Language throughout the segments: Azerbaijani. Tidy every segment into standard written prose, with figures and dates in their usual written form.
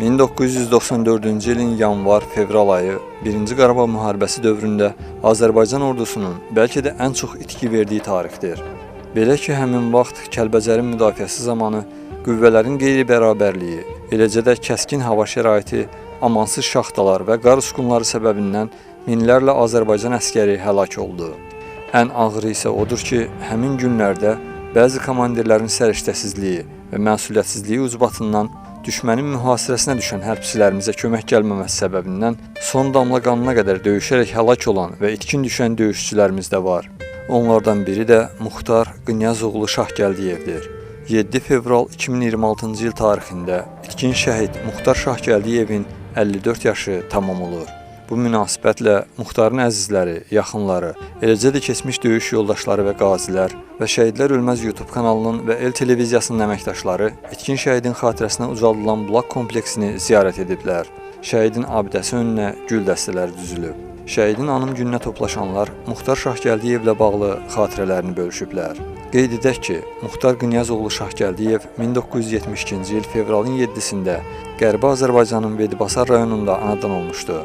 1994-cü ilin yanvar-fevral ayı 1-ci Qarabağ müharibəsi dövründə Azərbaycan ordusunun bəlkə də ən çox itki verdiyi tarixdir. Belə ki, həmin vaxt Kəlbəcərin müdafiəsi zamanı qüvvələrin qeyri-bərabərliyi, eləcə də kəskin hava şəraiti, amansız şaxtalar və qar uçqunları səbəbindən minlərlə Azərbaycan əskəri həlak oldu. Ən ağırı isə odur ki, həmin günlərdə bəzi komandirlərin səriştəsizliyi və məsuliyyətsizliyi ucbatından düşmənin mühasirəsinə düşən hərbçilərimizə kömək gəlməməsi səbəbindən son damla qanına qədər döyüşərək həlak olan və itkin düşən döyüşçülərimiz də var. Onlardan biri də Muxtar Qınyazoğlu Şahgəldiyevdir. 7 fevral 2026-cı il tarixində itkin şəhid Muxtar Şahgəldiyevin 54 yaşı tamam olur. Bu münasibətlə Muxtarın əzizləri, yaxınları, eləcə də keçmiş döyüş yoldaşları və qazilər və Şəhidlər Ölməz YouTube kanalının və El Televiziyasının əməkdaşları itkin şəhidin xatirəsinə ucaldılan bulaq kompleksini ziyarət ediblər. Şəhidin abidəsi önünə gül dəstələri düzülüb. Şəhidin anım gününə toplaşanlar Muxtar Şahgəldiyevlə bağlı xatirələrini bölüşüblər. Qeyd edək ki, Muxtar Qınyazoğlu Şahgəldiyev 1972-ci il fevralın 7-sində Qərbi Azərbaycanın Vedibasar rayonunda anadan olmuşdu.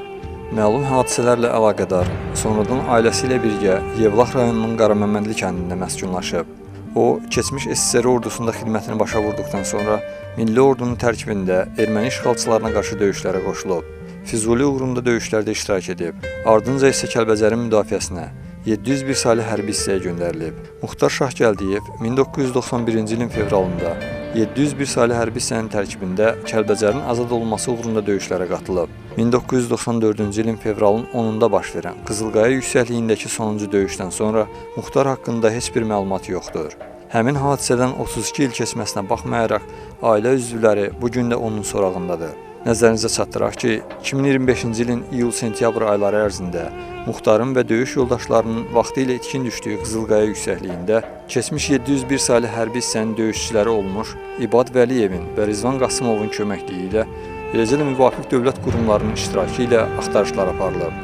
Məlum hadisələrlə əlaqədar sonradan ailəsi ilə birgə Yevlax rayonunun Qaraməmmədli kəndində məskunlaşıb. O, keçmiş SSR ordusunda xidmətini başa vurduqdan sonra Milli Ordunun tərkibində erməni işğalçılarına qarşı döyüşlərə qoşulub. Füzuli uğrunda döyüşlərdə iştirak edib. Ardınca isə Kəlbəcərin müdafiəsinə 701 saylı hərbi hissəyə göndərilib. Muxtar Şahgəldiyev 1991-ci ilin fevralında 701 saylı hərbi hissənin tərkibində Kəlbəcərin azad olunması uğrunda döyüşlərə qatılıb. 1994-cü ilin fevralın 10-da baş verən Qızılqaya yüksəkliyindəki sonuncu döyüşdən sonra Muxtar haqqında heç bir məlumat yoxdur. Həmin hadisədən 32 il keçməsinə baxmayaraq, ailə üzvləri bu gün də onun sorağındadır. Nəzərinizə çatdıraq ki, 2025-ci ilin iyul-sentyabr ayları ərzində Muxtarın və döyüş yoldaşlarının vaxtilə itkin düşdüyü Qızılqaya yüksəkliyində keçmiş 701 saylı hərbi hissənin döyüşçüləri olmuş İbad Vəliyevin və Rizvan Qasımovun köməkliyi ilə, eləcə də müvafiq dövlət qurumlarının iştirakı ilə axtarışlar aparılıb.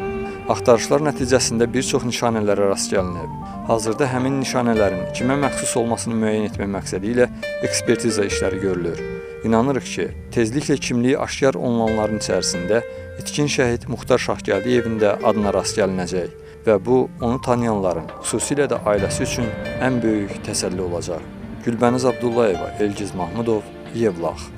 Axtarışlar nəticəsində bir çox nişanələrə rast gəlinib. Hazırda həmin nişanələrin kimə məxsus olmasını müəyyən etmək məqsədi ilə ekspertiza işləri görülür. İnanırıq ki, tezliklə kimliyi aşkar olunanların içərisində itkin şəhid Muxtar Şahgəldiyevin də adına rast gəlinəcək və bu, onu tanıyanların, xüsusilə də ailəsi üçün ən böyük təsəlli olacaq. Gülbəniz Abdullayeva, Elgiz Mahmudov, Yevlax.